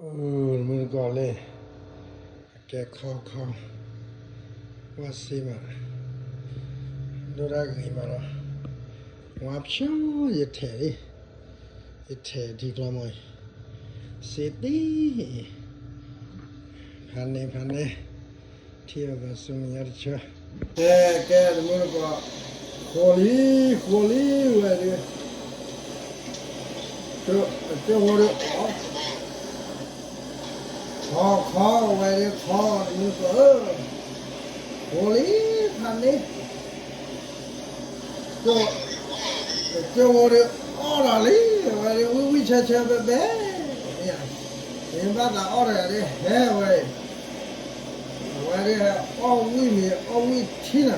အိ မုၢ်တကိးလၢ အကဲခီခီ ဝါစ့မး ဒိၣ်တၢ်ဂ့ၤမးလီၤ. ဝါဖျိ ယထဲးလံ ယထဲးထံကျီမီၢ်အံၤ စ့တ့ၢ်အံၤ ဖးန့ၢ်ဖးန့ၢ် ထံၣ်အီၤသးဆူမဲာ်ညါတဆၢ ကဲကဲ တမုၢ်တကိး ဃိလံ ဃိလံဝဲဒၣ် ကၠိဖိဒီး ခီခီဝဲဒၣ်ခီ တမုၢ်တကိးဧၢ ဃိလံ ဖးန့ၢ် ကၠိဖိဒီး အီၣ်တၢ်လံ ဝဲဒၣ်ဝံၣ်ဝံၣ်ဆၢဆၢဘဲဘဲ မ့ၢ်ဧါ မ့ၢ်ဘၣ်သးအီၣ်တဂၤဒ်ဟဲဝဲ အဝဲဒၣ်အီၣ်ဝံၣ်မ့ၤ အီၣ်ဝံၣ်ထံနၤ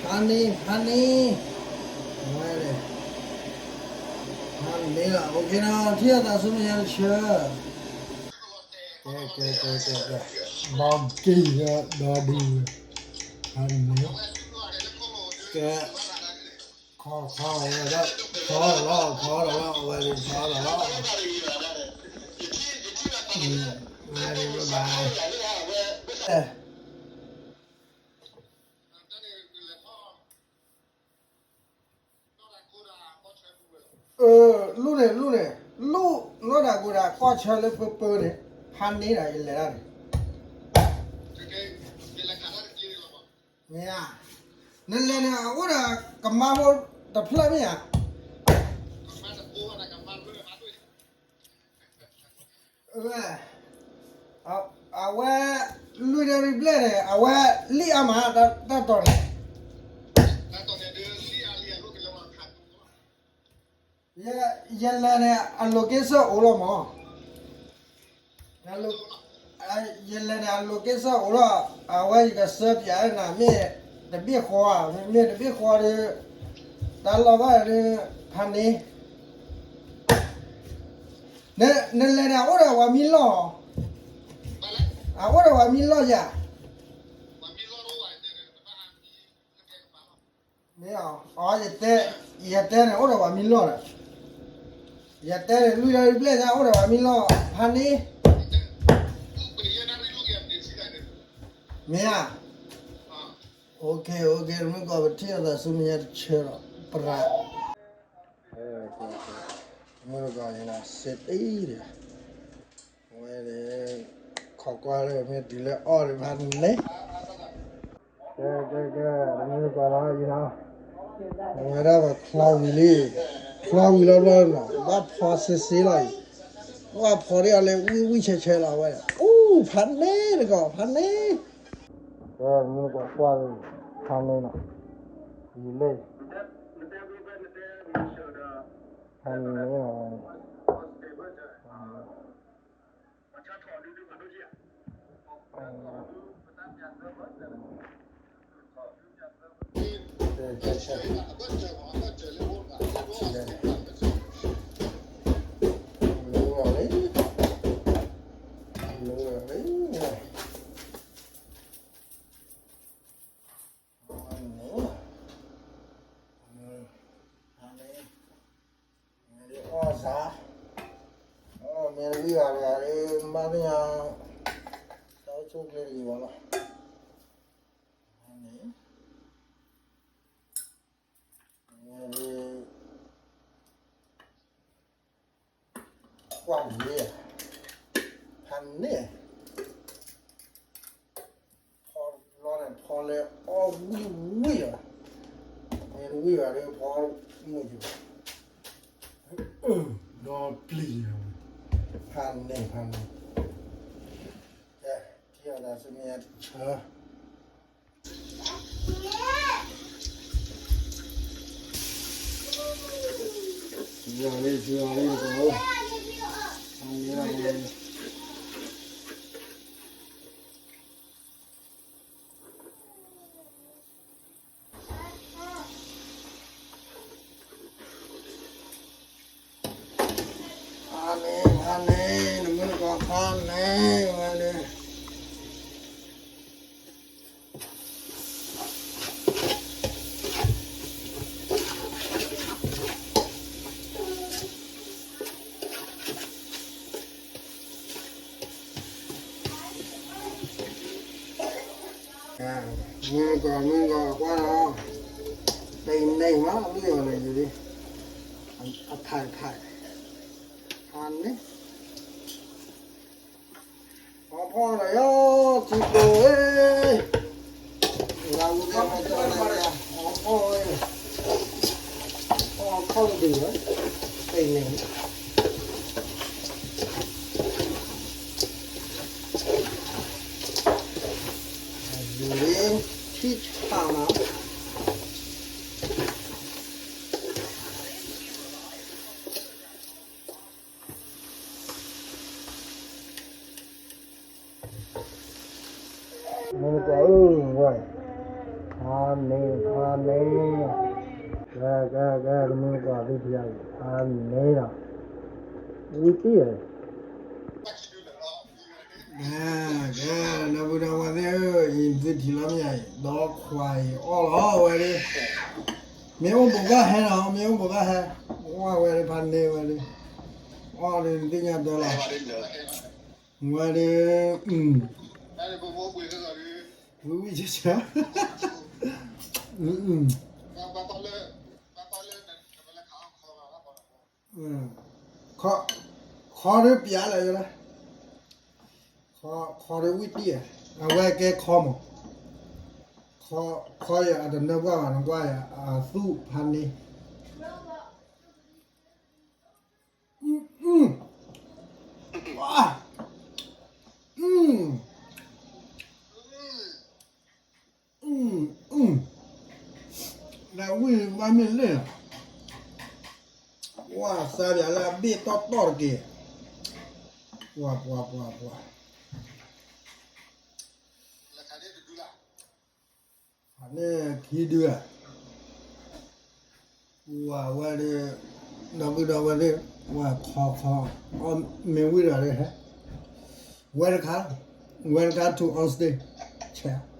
ဖးန့ၢ် ဖးန့ၢ် အဝဲန့ၣ် ဖးန့ၢ်လီၤ အိၣ်ခ့နီၤ ထံၣ်အသးဆူမဲာ်ညါတဆၢ ကဲ ကဲ ကဲ ကဲ ကဲ ဘီက့ၤဒီးဒုး ဖးန့ၢ် ကဲ ခီခီဝဲဒၣ် ခီလီၤ ခီလီၤ အဝဲန့ၣ် ခီလီၤ ဝဲန့ၣ် ဘၣ် လူၢ်န့ၣ် လူၢ်န့ၣ် လူၢ်နီၢ်တၢ်ကိးတၢ် ကီၢ်ဆၢလၢပၢပၢန့ၣ် ဖးန့ၢ်ဒီး ယလဲၤတၢ်န့ၣ် မ့ၢ်ဧါ, နလဲၤန့ၣ် အအိၣ်ဒီးကမါဖိတဖျၢၣ်မ့ၢ်ဧါ, အဝဲ လွံၢ်ဒၢရံဘျဲၣ်န့ၣ် အဝဲလံၣ်အါမး တၢ်တီၤန့ၣ် ယလဲၤန့ၣ် အ location အိၣ်လီၤမး, ယလဲၤန့ၣ် အ location အိၣ်လီၤ, အဝဲယကစၢပၠးနၤ မ့ၢ်တဘ့ၣ်ဃီဧါ, မ့မ့ၢ်တဘ့ၣ်ဃီဒီး တၢ်လီၢ်ဘၣ်ဒီး ဖးန့ၢ် နလဲၤန့ၣ် အအိၣ်ဒီးပှၤမံလီၢ်, အအိၣ်ဒီးပှၤမံလီၢ်ယၤ မ့ၢ်အီၤ, ယတဲ, ယတဲန့ၣ် အိၣ်ဒီးပှၤမံလီၢ်ဒီး, ယတဲန့ၣ် လွံၢ်ဒၢရံဘျဲၣ်ညါ အိၣ်ဒီးပှၤမံလီၢ် ဖးန့ၢ် မ့ၢ်ဧါ, OK OK မုၢ်ကီး ပထံၣ်အသးဆူမဲာ်ညါတဆၢဒီး ပြး, မုၢ်ကီး စ့တ့ၢ်ဒီး ဝဲဒီး ခိးကွၢ်လၢမ့ၢ်တုၤလၢအီၣ်ဒီးဖးန့ၢ် ကဲကဲကဲ မုၢ်ကီးလီၤအံၤလီၤ, ဝဲဒၣ်ပဖျီဝံၤလံ, ဖျီဝံၤလီၤဘျီနီၤ ဘၣ်ဖီစ့စ့လီၤအံၤ, ဘၣ်ဖီဒ်အီၤလၢဝံၣ်ဝံၣ်ဆဲးဆဲးလီၤဝဲ, အိၣ်ဖးန့ၢ်တကီး ဖးန့ၢ်, ကဲ မုၢ်ကီးကွၢ်လံ, ဖးန့ၢ်နီၤ, ယံာ်လၢ ဖးန့ၢ်နီၤ အီၣ်စး, အီၣ်မ့ၢ်တဂံၢ်ဘၣ်တဂၤဒီး ဘၣ်သ့ၣ်ညါ တၢ်အိၣ်ဆူၣ်အိၣ်ချ့တဂ့ၤဘၣ်လီၤ. ကွၢ်န့ၣ်, ဖးန့ၢ် ဖီလီၤန့ၣ် ဖီလၢအီၣ်ဝံၣ်ဝံၣ်လီၤ, မ့ၢ်တဝံၣ်ဘၣ်ဒီး ဖီမုာ်ယၤ, ဒီပျံၤ, ဖးန့ၢ် ဖးန့ၢ်, ထံၣ်အသးဆူမဲာ်ညါတဆၢ လီၤလံ လီၤလံ လီၤလံ, ဖးန့ၢ် ဖးန့ၢ် နမုၢ်တကိးဖးန့ၢ်ဝဲန့ၣ် မုၢ်ကီၢ် မုၢ်ကီၢ်ကွၢ်ဒီး တနံၤမး မုၢ်ကီၢ်န့ၣ် ယဒ် အထါထါ ဟါန့ၣ် အီၣ်ဖီၣ်ဒီးယီၤ ထံကျိဝဲ လၢဝံၤဒီး အီၣ်ဖီၣ်ဝဲ အီၣ်ဖီၣ်တဒုဝဲ တနံၤ ယူၤလ့ ထံဆၣ်မး မုၢ်ကီၢ်ဧၢ ဝဲ ဟါန့ၣ် ဟါန့ၣ် ကဲ ကဲ ကဲ မုၢ်ကီၢ်သုထံၣ်အံၤ ဟါန့ၣ်လီၤ ဝံၤတံၢ်ဧၢ ကဲ ကဲ ဒီပုၢ်ဒီဝဲၢ်သ့ၣ်ဧၢ အံၤသုထံၣ်လီၤမ့ၢ်အံၤ ဒီခွါအံၤအီၣ်လီၤဝဲဒၣ် မ့ၢ်အိၣ်ဘူးကဟဲနီၤ မ့ၢ်အိၣ်ဘူးကဟဲ ဝဲဒၣ်ဖးန့ၢ်ဝဲဒၣ် အီၣ်ဒ်သ့ၣ်ညါတၢ်လီၤ ဝဲဒၣ် ဝံၤဝံၤဆၢဆၢ ခီဒုးပျးလၢၤ ခီဒုးဝံၣ်တံၢ် အဝဲကဲခီမး ခီယၤအတနၢ်ပှၢ်ဘၣ် နကွၢ်ယၤ အသူၣ်ဖးန့ၢ် ဒၣ်ဝံၣ်ဘၣ်မ့ၢ်လဲၣ် ပှၤသးပှၢ်လၢအဘ့ၣ်တီၢ်တီၢ်တက့ၢ် ပှၤပှၤပှၤပှၤ ဖးန့ၢ်ခံဒုဧါ ပှၤဝဲဒၣ် ဒီပုၢ်ဒီဝဲၢ်သ့ၣ် ပှၤခီခီ မ့ၢ်ဝံၤဒီး welcome welcome to on stage ဆဲး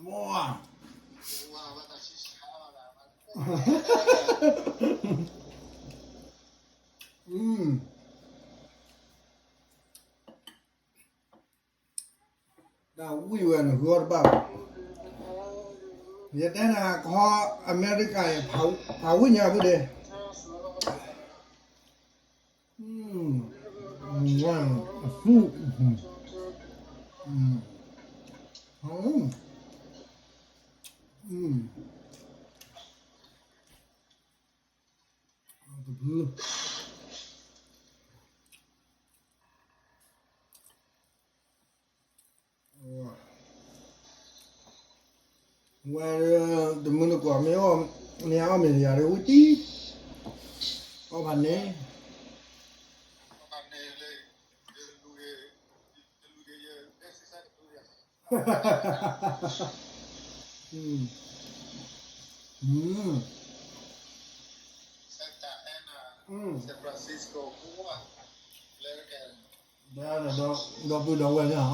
ဝါ တၢ်ဝံၣ်ဝဲန့ၣ် ဃုအီၣ်တဘၣ်ဘၣ်. ယတဲနၤခီအမဲရကၤအံၤ ဖးဝံၣ်ညါဖုဒဲး. တဖု ဝဲ တမုၢ်တကိးမ့ၢ်အီၣ် မ့ၢ်အီၣ်မ့ၢ်တယၤဒီး ဝံၣ်တံၢ် အီၣ်ဖးန့ၣ် ဒီပုၢ်ဒီဝဲၢ်န့ၣ် အီၣ်မ့ၢ် ဖးန့ၣ် ပှၤဝံၣ်တံ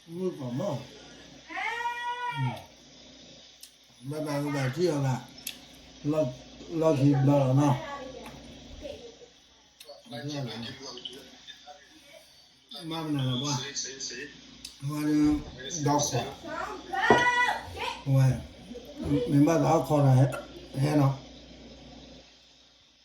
ၢ်ဧါ, မုၢ်ကီၢ်မီၢ်, ဘၣ်ဘၣ်ကဘၣ်ထံၣ်အီၤဘၣ်, လီၢ်ခံဘျီလီၤနီၤ, မၤမနုၤလီၤဘၣ်, ဝဲဒၣ် ဒီခွါ, ဝဲ, မ့ၢ်ဘၣ်သးခီဒီး ဟဲနီၤ